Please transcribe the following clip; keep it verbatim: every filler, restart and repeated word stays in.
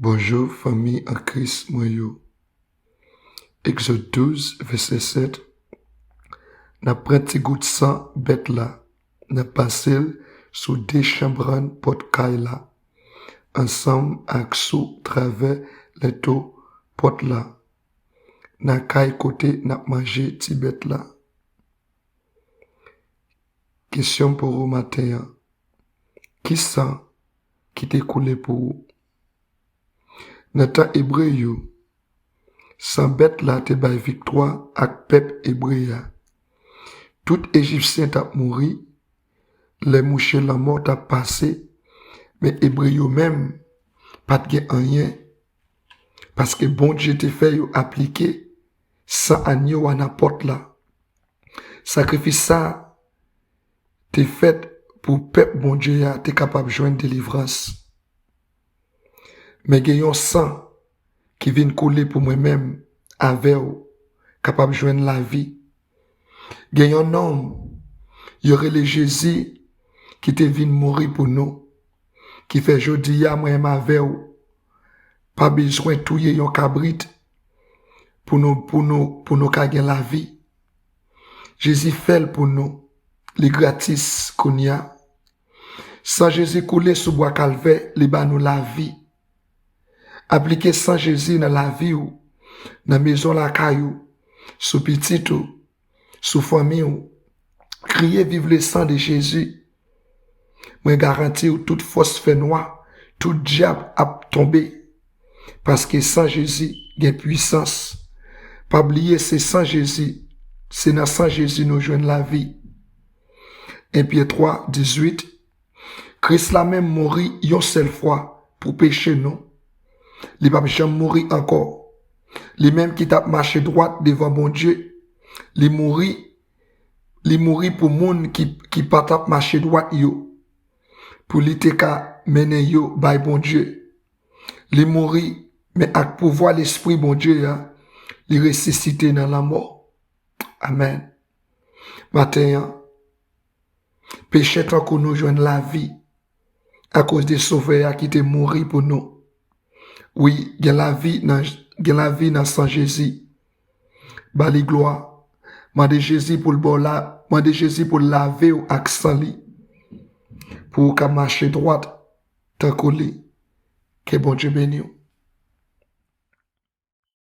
Bonjou, fanmi an Kris mwen yo. Egzòd douz, vèsè sèt. N ap pran ti gout san bèt la, n ap pase l sou dechanbrann pòt kay la, ansanm ak sou travè lento pòt la, nan kay kote n ap manje ti bèt la. Kesyon pou ou maten an. Ki san ki te koule pou ou? Nan tan ebre yo, san bèt la te bay viktwa ak pèp ebre a. Tout Ejipsyen t ap mouri lè mouche lanmò t ap pase, men ebre yo menm pa t gen anyen, paske Bondye te fè yo aplike san anyo a nan pòt la. Sakrifis sa a te fèt pou pèp Bondye a te kapab jwenn delivrans. Men gen yon san ki vin koule pou mwen menm avè w kapab jwenn lavi. Gen yon nonm yo rele Jezi ki te vin mouri pou nou, ki fè jodi a mwen menm avè w pa bezwen touye yon kabrit pou nou, pou nou, pou nou ka gen lavi. Jezi fè l pou nou. Li gratis kounye a. San Jezi koule sou bwa Kalvè, li ba nou lavi. Aplike san Jezi nan lavi w, nan mezon lakay ou, sou pitit ou, sou fanmi w. Kriye viv le san de Jezi. Mwen garanti w tout fòs fènwa, tout dyab ap tonbe. Paske san Jezi gen pwisans. Pa bliye se san Jezi, se nan san Jezi nou jwenn lavi. En Pyè twa, dizuit. Kris la menm mouri yon sèl fwa pou peche nou. Li p ap janm mouri ankò. Li menm ki t ap mache dwat devan Bondye, li mouri, li mouri pou moun ki, ki pa t ap mache dwat yo, pou li te ka mennen yo bay Bondye. Li mouri, men ak pouvwa Lespri Bondye a, li resisite nan lanmò. Amèn. Maten an, pechè tankou nou jwenn lavi akoz de Sovè a ki te mouri pou nou. Wi, gen lavi nan, gen lavi nan san Jezi. Ba li glwa. Mande Jezi pou l ba w la, mande Jezi pou l lave w ak san li, pou w ka mache dwat tankou li. Ke Bondye beni w.